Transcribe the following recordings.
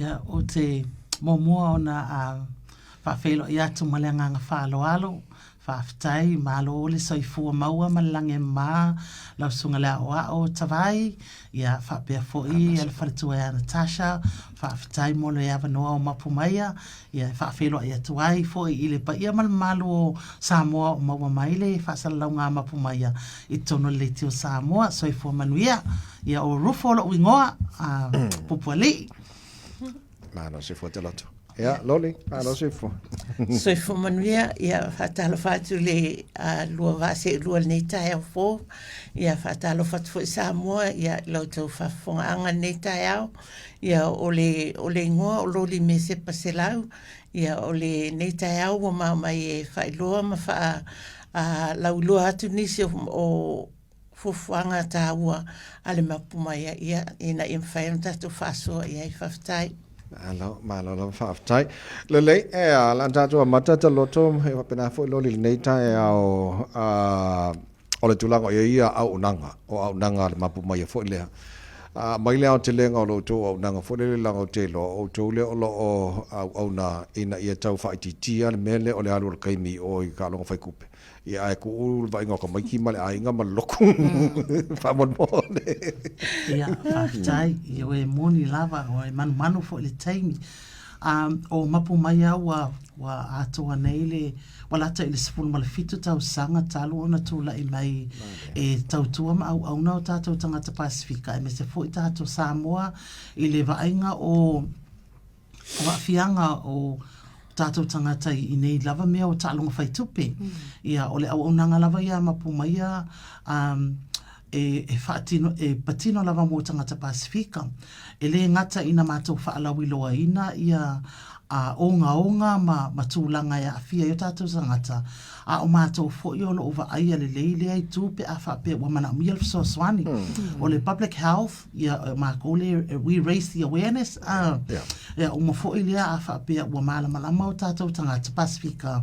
Ia, ou te muamua ona faafeiloai atu ma le agaga faaaloalo. Faafetai, malo le soifua maua ma le lagi e mama lau Susuga i le Aoao Tavai, ia faapea foi le faletua ia Natasha. Faafetai mo le avanoa o mapu maia, ia e faafeiloai atu ai foi i le paia ma le mamalu o Samoa o maua mai le faasalalauga a mapu maia i totonu o le Leitio Samoa. Soifua manuia. Ia o Rufo lou igoa, Pupualii. Malo soifua Taloto. Ia, Loli, malo soifua. Soifua manuia, ia faatalofa atu i le lua vaa seelua i lenei taeao fou. Ia faatalofa atu foi Samoa ia i la outou faafofogaaga i lenei taeao. Ia o le, o le igoa o Loli Mesepa Selau, ia o lenei taeao ua mao mai e faailoa ma faa lauiloa atu nisi o, o fuafuaga taua a le Mapu Maia, ia, ina ia mafai ona tatou faasoa i ai. Faafetai. Malo, malo lava faafetai. Lelei, e a, la tatou amata taloto, e faapena foi loli i lenei taeao, o le tulaga o i ai ia auaunaga, o auaunaga a le Mapu Maia foi lea. A aumai le aotelega o lo outou auaunaga foi lele leaga ou te iloa, o outou lea o lo o auauna ina ia tau faaitiitia le mea lea o le alu o le taimi i o i taaloga fai tupe. Ia ae tuu le vaaiga o tamaiti ma le aiga ma le lotu faamolemole. Ia, faafetai. Ioe, e moni lava, e manumanu foi i le taimi. O mapu mai a ua, ua atoa nei le, ua lata i le 17 tausaga talu ona tulai mai e tautua ma auauna o tatou tagata Pasefika aemaise foi tatou Samoa i le vaaiga o o aafiaga o tatou tagata i nei lava mea o taaloga fai tupe. Ia, o le auaunaga lava ia a Mapu Maia e, e faatino, e patino lava mo tagata Pasefika. E le gata ina matou faalauiloaina ia a ogaoga ma, ma tulaga e aafia ai o tatou tagata, a o matou foi o lo o vaaia lelei lea itu pe a faapea ua manaomia le fesoasoani. O le public health, Ia, o matou le, we raise the awareness, a, yeah. Ia, uma foi lea a faapea ua malamalama o tatou tagata Pasefika,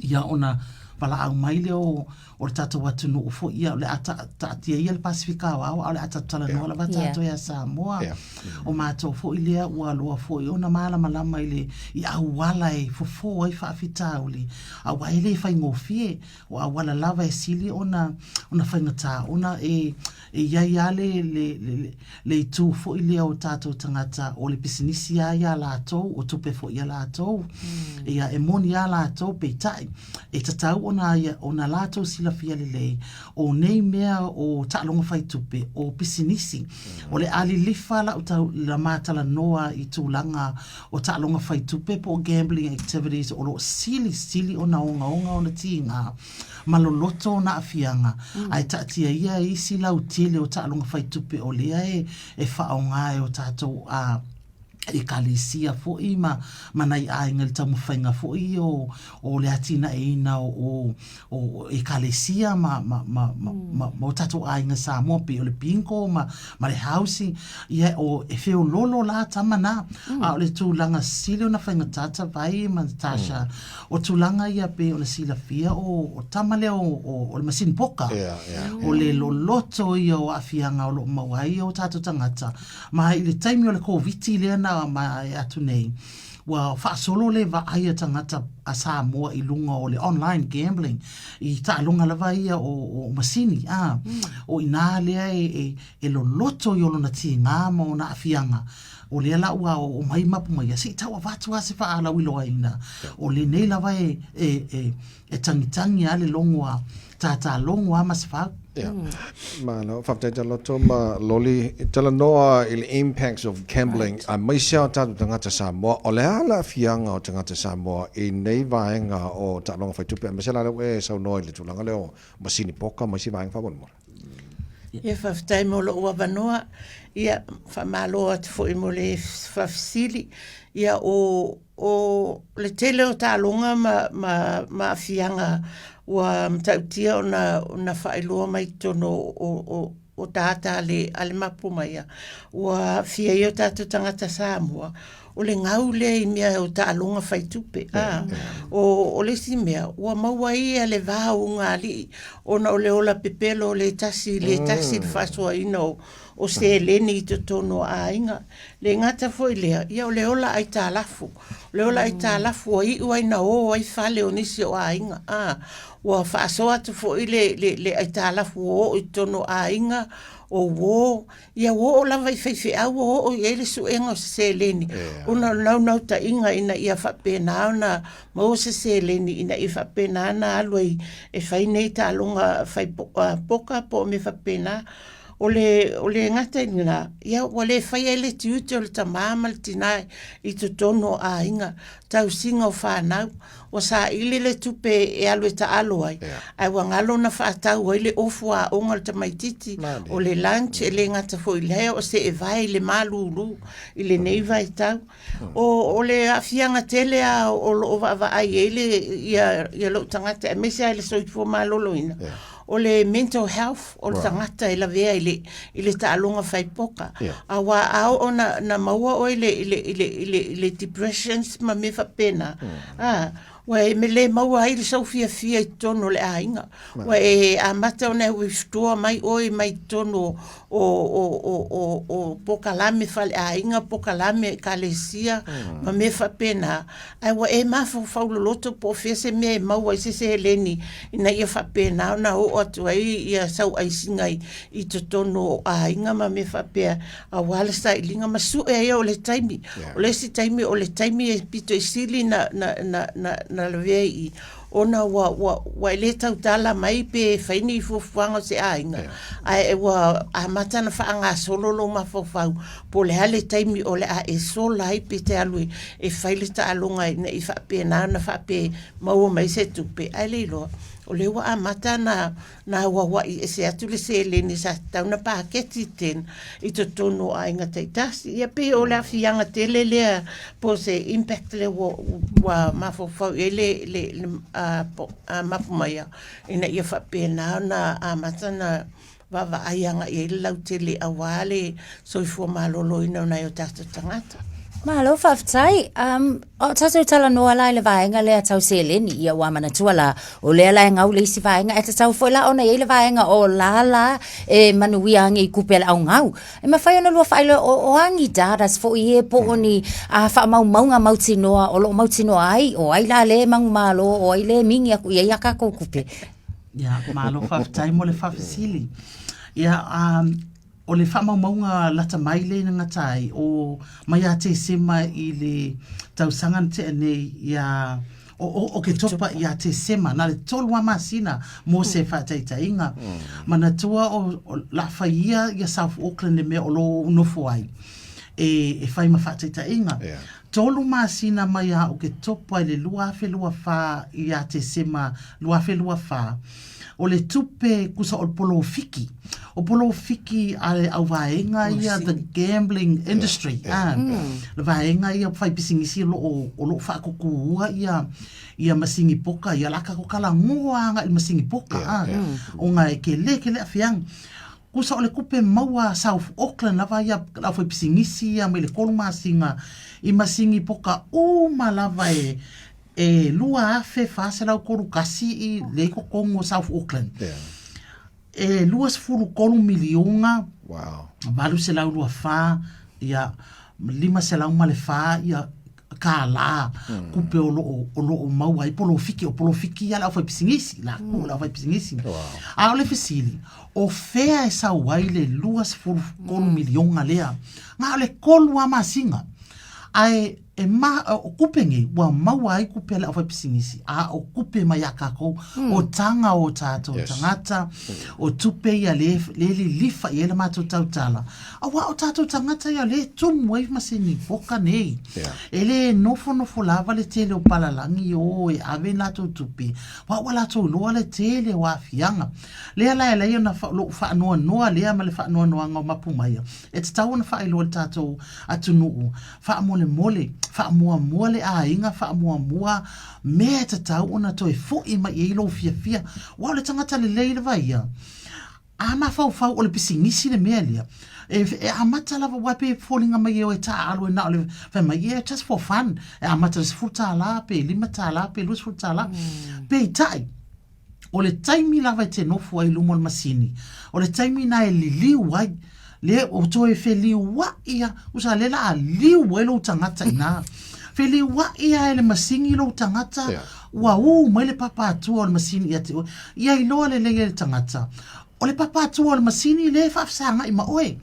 ia ona valaau mai lea o, o le tatou atunuu foi, ia o le a taatia ia le Pasefika aoao, a o le a tatou talanoa yeah. lava tatou yeah. ia Samoa. Yeah. O matou foi lea ua loa foi ona malamalama i le i auala e fofo ai faafitauli, aua e le faigofie, o auala lava e sili ona ona faigata ona e E i ai lava le, le, le, le itu foi lea o tatou tagata o le pisinisi lava ia a latou, o tupe foi a latou. Mm. Ia, e moni lava latou, peitai, e tatau ona, ona latou silafia lelei, o nei mea o taaloga fai tupe, o pisinisi, mm. o le a lilifa lau tau, la matalanoa i tulaga o taaloga fai tupe po o gambling activities o lo o silisili ona ogaoga ona tiga ma loloto ona aafiaga, ae taatia ia isi lautele o taaloga fai tupe o lea e, e faaaoga e o tatou a ekalesia foi ma, ma nai aiga i le taumafaiga foi o, o le atinaeina o, o, o ekalesia ma, ma, ma, ma, ma, ma o tatou aiga Samoa pei o le bingo ma, ma le housing. Ia, o, e feololo la tama na. A o le tulaga sili ona faigata Tavai ma Natasha, O tulaga ia pei ona silafia o, o tama lea o, o, o le masini poka. Yeah, yeah, O le loloto ia o aafiaga o lo o maua ai o tatou tagata. Ma i le taimi o le Koviti lea na maea atu nei, ua faasolo le vaai a tagata a Samoa i luga o le online gambling i taaloga lava ia o, o masini. A, o i ina lea e, e, e loloto i o lona tiga ma ona aafiaga. O lea la ua oo mai mapu mai ia, se i tau avatu lava se faalauiloaina. O lenei lava e, e, e, e tagitagi lava le logo a tātālogo lava ma se fau. Yeah. Malo, faafetai taloto ma Loli. Talanoa i le impacts of gambling, right. Aemaise o tatou tagata Samoa. O le a le aafiaga o tagata Samoa i nei vaega o taaloga fai tupe, aemaise la lea ua e saunoa i le tulaga lea o masini poka ma isi vaega faamolemole. Ia faafetai mo lou avanoa. Ia faamalo atu foi mo le faafesili. Ia o o le tele o taaloga ma ma ma aafiaga ua matautia ona ona faailoa mai totonu o o o otaata a le, a le mapu mai ia, ua aafia ai o tatou tagata Samoa, o le gau lea i mea o taaloga fai tupe. A, o, o le isi mea, ua maua ai ia le va o ugaalii, ona o le ola pepelo o le tasi i le tasi le faasoaina o, o seleni i totonu o aiga. Le gata foi lea, ia o le ola aitalafu. O le ola aitalafu ua iu ai na o ai fale o nisi o aiga. A, ua faasoa atu foi le, le, le aitalafu ua oo i totonu o aiga, o uo, ia ua oo lava i faifeau ua oo i ai le suega o se seleni, ona o le naunautaiga ina ia faapena ona maua se seleni ina ia faapena ona alu ai e fai nei taaloga fai poka po o mea faapena. O le, o le gata i lena, ia ua le faia ai le tiute o le tamā ma le tinā i totonu o aiga, tausiga o fanau. Ua saili le tupe e alu e taalo ai, ae ua galo ona faatau ai le ofu aoga o le tamaitiiti, o le lunch, e le gata foi i lea o seevae i le malulu i lenei vaitau. O, o le aafiaga tele lava o lo o vaavaai i ai le, ia, ia lou tagata, aemaise lava i le soifua maloloina, o le mental health o le tagata e lavea i le, i le taaloga fai poka. Aua a oo na, na maua oe i le, i le, i le, i le, i le depressions ma mea faapena, a, ua e le maua ai le sou fiafia i totonu o le aiga. Ua e amata ona e withdraw mai oe mai totonu o, o, o, o, o, o pokalame faleaiga, pokalame ekalesia, ma mea faapena, ae ua e mafaufau loloto po o fea se mea e maua ai se seleni ina ia faapena ona oo atu ai ia sau aisiga i, i totonu o aiga ma mea faapea, aua le sailiga ma sue ai o le taimi. Yeah. O le isi taimi, o le taimi e pito i sili na, na, na, na, na lavea i, ona ua, ua, ua e le tautala mai pe fai ni fuafuaga o se aiga, yeah. ae ua amata ona faagasolo lou mafaufau po o le a le taimi o le a e sola ai pe te alu e, e fai le taaloga ina i faapena ona faape maua mai se tupe, ae le iloa o lea ua amata na na auauai ese atu le seleni sa tatau na paketi tena i totonu o aiga taitasi. Ia pei o le aafiaga tele lea po o se impact lea ua, ua mafaufau i ai le, le, le a, po, a mapu mai au, ina ia faapena ona amata ona vaavaai agai i ai le lautele aua le soifua maloloina o nai o tatou tagata. Malo faafetai. Um, o tatou talanoa la i le vaega lea tau seleni, ia ua manatua la, o lea la e gau le isi vaega, e tatau foi la ona i ai le vaega o la la e manuia agi i kupe a le augau. E mafai ona lua faailoa o, o agi datas foi e po o ni a faamaumauga mautinoa o lo o mautinoa ai, o ai la le manumalo, o ai le mingi aku i ai a kākou kupe. Ia, malo faafetai mo le faafesili. Ia, um, O le faamaumauga lata mai lea ina gata ai, o mai ia Tesema i le tausaga na tea nei ia o, o, Oketopa ia Tesema, na le tolu a masina mo se faataitaiga. Manatua o, o la fai ia ia South Auckland le mea o lo o nofo ai e, e fai ma faataitaiga. Yeah. Tolu masina mai ia Oketopa i le 2024 ia Tesema 2024, o le tupe kusa o le polofiki. O polofiki a le auvaega ia, the gambling industry. Yeah, yeah. Mm. Le vaega ia fai pisinisi o loo, o loo faakukua ia, ia masini poka, ia la kako kala ngoa anga i masini poka. Yeah, ah. yeah. O nga e ke le ke le afiang. Kusa o le kupe maua South Auckland lava ia le aufaipisinisi ia mai le kolu masina i masini poka uma lava e e 2,431 i le i totonu o South Auckland. Yeah. E 23 miliona wow. 824 ia 504 ia kālā mm. kupe o loo, o loo maua ai polofiki, o polofiki ia le aufaipisinisi, la ku mm. le aufaipisinisi. Wow. A o le fesili, o fea e sau ai le 23 mm. miliona lea? Nga o le kolu a masina. Ae e ma, o kupe nei, ua maua ai kupe a le aufaipisinisi, a o kupe mai a kākou, mm. o taga o tātou Yes. tagata, o tupe ia le, le lilifa i ai le matou tautala. Aua o tātou tagata ia le tumu ai masini poka nei. Yeah. E le nofonofo lava le tele o palalagi o e ave latou tupe, wa ua latou iloa le tele o aafiaga. Lea la e alai ona fa, lou faanoanoa lea ma le faanoanoaga o mapu maia, e tatau ona faailoa i le tatou atunuu, faamolemole, faamuamua le aiga, faamuamua mea e tatau ona toe foi mai i ai lou fiafia. Aua o le tagata lelei lava ia. A mafaufau o le pisinisi le mea lea, e, e amata lava aua pe foliga mai e o e taaalo e na o le fai mai, yeah, just for fun. E amata i le $10 pe $5 pe $20. Mm. Peitai, o le taimi lava e te nofo ai i luma o le masini, o le taimi na e liliu ai, le o toe feliua'i a, usa le la a liu ai lou tagata ina. Feliua'i a e le masini lou tagata, yeah. Ua ū mai le papa atua o le masini ia te oe. Ia iloa lelei e le tagata, o le papa atua o le masini lea e faafesaga'i ma oe,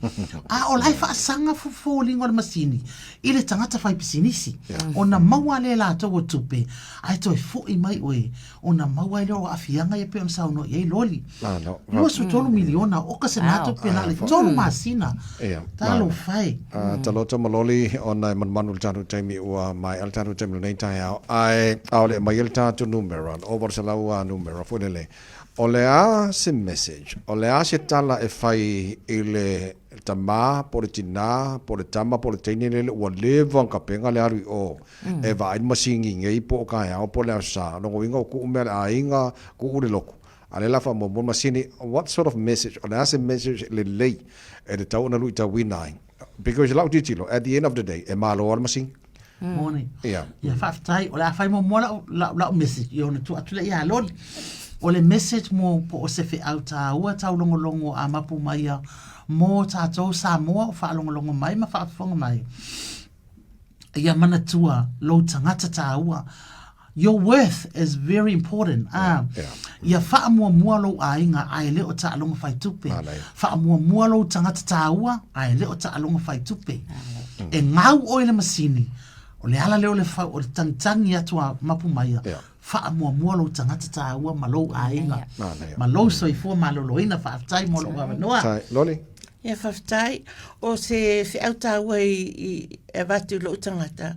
a o la e faasaga foliga o le masini i le tagata fai pisinisi. Ona maua lea e latou o tupe, ae toe fo'i mai oe, ona maua ai lea o aafiaga ia pei ona saunoa i ai Loli. 23 miliona, oka se na tupe na o le tolu masina. Talofa e. Taloto ma Loli ona e manumanu i le tatou taimi ua maea le tatou taimi o lenei taeao, ae ʻaʻole e aumai le tatou numera, o 800 numera foi lele. O le a se message, o le a se tala e fai i le tamā po o le tinā po o le tama po o le teine lele ua leva ona tapena le alu i o e vaai le masini nei po o taeao po o le aso Sa. O lona uiga ua tuu mea a le aiga, tuu le lotu. A o lea la faamuamua le masini, what sort of message, o le a se message lelei e tatau ona luitauina ai? Because i lau tilotilo, at the end of the day, e malo lava le masini. Moni. Ia. Ia, faafetai. O le a fai muamua lau, lau, lau message, ia ona tuu atu lea ia Loli. O le message mo po o se feau tāua taulogologo a mapu mai ia mō tātou Samoa o faalogologo mai ma faafofoga mai. Ia manatua lou tagata tāua. Your worth is very important. Ah, yeah. Ia faamuamua lou aiga ae le o taaloga fai tupe. Faamuamua lou tagata tāua ae le o taaloga fai tupe. Mm. E gau oe le masini, o le ala lea o le fau, o le tagitagi atu a mapu mai ia. Yeah. Faamuamua lou tagata tāua ma lou aiga. Ma lou soifua maloloina. Faafetai mo lou avanoa. Loli. Ia faafetai. O se feau tāua i, i e avatu i lou tagata,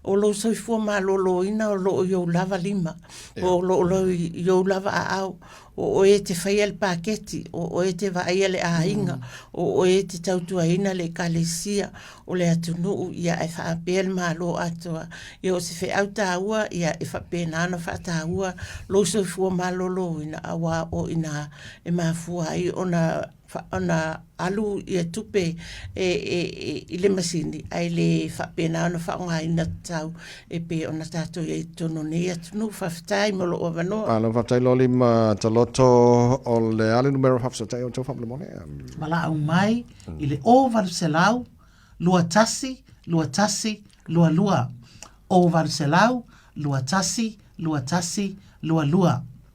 o lou soifua malōlōina o lo o i ou lava lima, o lo o i ou lava aao, o oe e te faia le paketi, o oe e te vaaia le aiga, o oe e te tautuaina le ekalesia, o le atunuu, ia ae faapea le Malo atoa. Ia o se feau tāua, ia e faapena ona faataua lou soifua malōlōina, auā o inā e mafua ai ona ona alu ia tupe e, e, e, i le masini, ae le faapena ona faaaogaina tatau e pei ona tatou i ai i totonu o nei atunuu. Faafetai mo lou avanoa. Malo faafetai Loli ma Taloto o le a le numera faafesootai o outou faamolemole? Valaau mai i le 0800 21 21 22. 0800 21 21 22.